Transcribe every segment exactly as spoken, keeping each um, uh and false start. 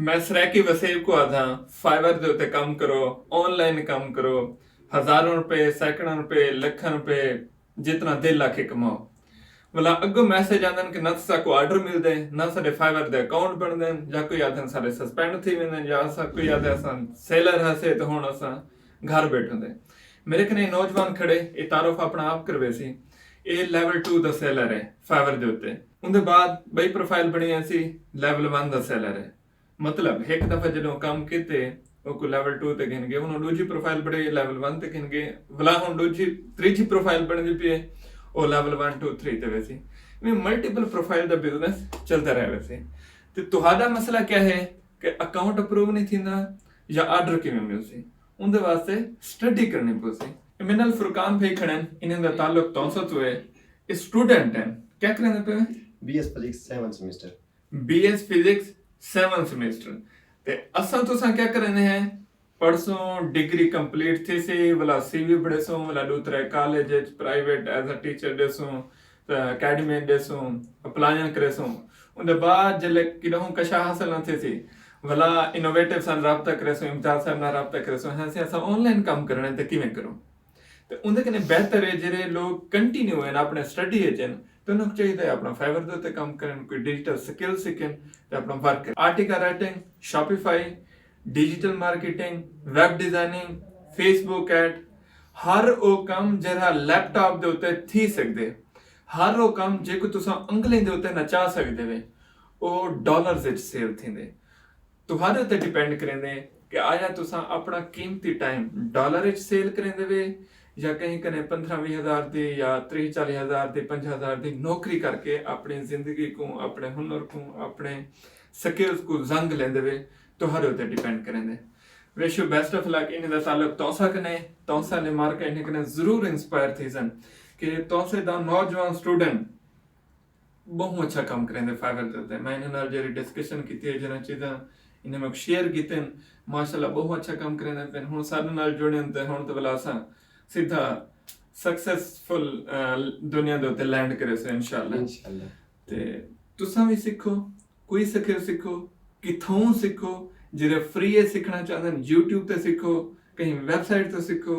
میں سرائیکی وسیب کوں آدھاں، فائیور دے اتے کم کرو، آن لائن کم کرو، ہزاراں روپے، سینکڑاں روپے، لکھاں روپے، جتنا دل آکھے کماؤ۔ ولا اگوں میسج آندن کہ نہ ساکوں آرڈر ملدے، نہ ساڈے فائیور دے اکاؤنٹ بنڑدن، یا کوئی آدھن ساڈے سسپینڈ تھی ویندن، یا اساں کوئی آدھے اساں سیلر ہسے تے ہن اساں گھر بیٹھوں دے۔ میرے کنے نوجوان کھڑے، اے تعارف اپنا آپ کرویسی۔ اے لیول ٹو دا سیلر ہے فائیور دے اتے۔ اوندے بعد بئی پروفائل بنی ایسی، لیول ون دا سیلر ہے۔ مطلب ہک دفعہ جڈوں کم کیتے، اوکوں لیول ٹو تے گھن گئے، ہن او ڈوجھی پروفائل بنڑے، لیول ون تے گھن گئے، ولا ہن ڈوجھی تریجھی پروفائل بنڑدی پئی ہے، او لیول ون ٹو تھری تے ویسی۔ ایویں ملٹیپل پروفائل دا بزنس چلدا رہ ویسی۔ تے تہاڈا مسئلہ کیا ہے کہ اکاؤنٹ اپروو نہیں تھیندا یا آرڈر کیویں ملسی؟ اوندے واسطے سٹڈی کرنڑی پوسی۔ اے میڈے نال فرقان بھائی کھڑے ہن، انہاں دا تعلق تونسہ توں ہے۔ اے سٹوڈنٹ ہن، کیا کریندے پئے؟ B S physics seven semester. B S physics seven semester. تے اساں تساں کیا کریندے ہیں؟ پڑھسوں، ڈگری کمپلیٹ تھیسی، ولا سی وی بھریسوں، ولا ڈو ترے کالج اچ پرائیویٹ ایز اے ٹیچر ڈیسوں، تے اکیڈمی اچ ڈیسوں، اپلائیاں کریسوں۔ اوندے بعد جلے کڈہوں کشا حاصل نہ تھیسی، ولا انوویٹو سان رابطہ کریسوں، امتیاز صاحب نال رابطہ کریسوں، ہیں سی اساں آن لائن کم کرنے تے کیویں کروں؟ تے اوندے کنے بہتر ہے جیڑھے لوگ کنٹینیو ہن اپنے سٹڈی اچ ہن، تے انہاں کوں چاہیدا ہے اپنا فائیور دے اتے کم کرن، کوئی ڈیجیٹل سکل سکھن تے اپنا ورک کرن۔ Article writing, Shopify, digital marketing, web designing, Facebook ad, ہر او کم جیڑھا لیپ ٹاپ دے اتے تھی سکدے، ہر او کم جیکوں تساں انگلیں دے اتے نچا سکدے وے، او ڈالرز اچ سیل تھیندے۔ تہاڈے اتے ڈیپینڈ کریندے کہ آیا تساں اپنا قیمتی ٹائم ڈالر اچ سیل کریندے وے یا کہیں کنے پندرہ ویہہ ہزار دی یا تریہہ چالیہہ ہزار دی، پنجاہ ہزار دی نوکری کر کے اپنی زندگی کوں، اپنے ہنر کوں، اپنے سکلز کوں زنگ لیندے وے، تہاڈے اتے ڈیپینڈ کریندے۔ وش یو بیسٹ آف لک۔ انہیں دا تعلق تونسہ کنے، تونسہ نے مارکا انہیں کنے ضرور انسپائر تھیسن کہ تونسے دا نوجوان سٹوڈنٹ بہوں اچھا کم کریندے فائیور دے اتے۔ میں انہاں نال جیڑھی ڈسکشن کیتی ہے، جیڑھیاں چیزاں انہاں میکوں شیئر کیتن، ماشاءاللہ بہوں اچھا کم کریندے پن۔ ہن ساڈے نال جڑن تے ہن تے ولا اساں سیدھا سکسیسفل دنیا دے اتے لینڈ کریسوں انشاءاللہ۔ انشاءاللہ۔ تے تساں وی سکھو، کوئی سکھے سکھو، کتھوں سکھو، جیڑھے فری ہے سکھنا چاہندن یوٹیوب تے سکھو، کہیں ویب سائٹ تے سکھو،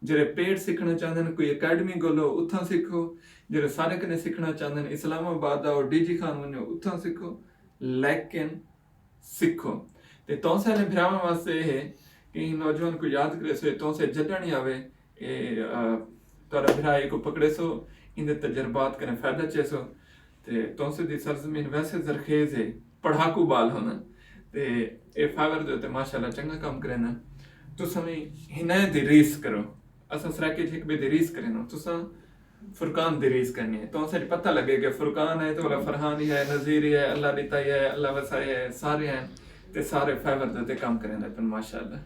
جیڑھے پیڈ سکھنا چاہندن کوئی اکیڈمی گولو اتھاں سکھو، جیڑھے سارے کنے سکھنا چاہندن اسلام آباد آؤ ڈی جی خان ونجو اتھاں سکھو، لیکن سکھو۔ تے تونسے آلے بھراواں واسطے اے ہے کہ ایں نوجوان کوں یاد کریسو، تونسے جڈݨ ہی آوے، اے تہاڈا بھرا ایکوں پکڑیسو، ایندے تجربات کنے فائدہ چیسو۔ تے تونسے دی سرزمین ویسے زرخیز ہے، پڑھاکو ٻال ہوندن، تے اے فائیور دے اتے ماشاءاللہ چنگا کم کریندن۔ تساں وی ہنیں دی ریس کرو۔ اساں سرائیکی اچ ہک ٻئے دی ریس کریندوں، تساں فرقان دی ریس کرنی ہے۔ تونسے اچ پتہ لگے کہ فرقان ہے تے ولا فرحان ہی ہے، نذیر ہی ہے، اللہ ݙتا ہی ہے، اللہ وسائی ہے، سارے ہیں تے سارے فائیور دے اتے کم کریندے پن ماشاءاللہ۔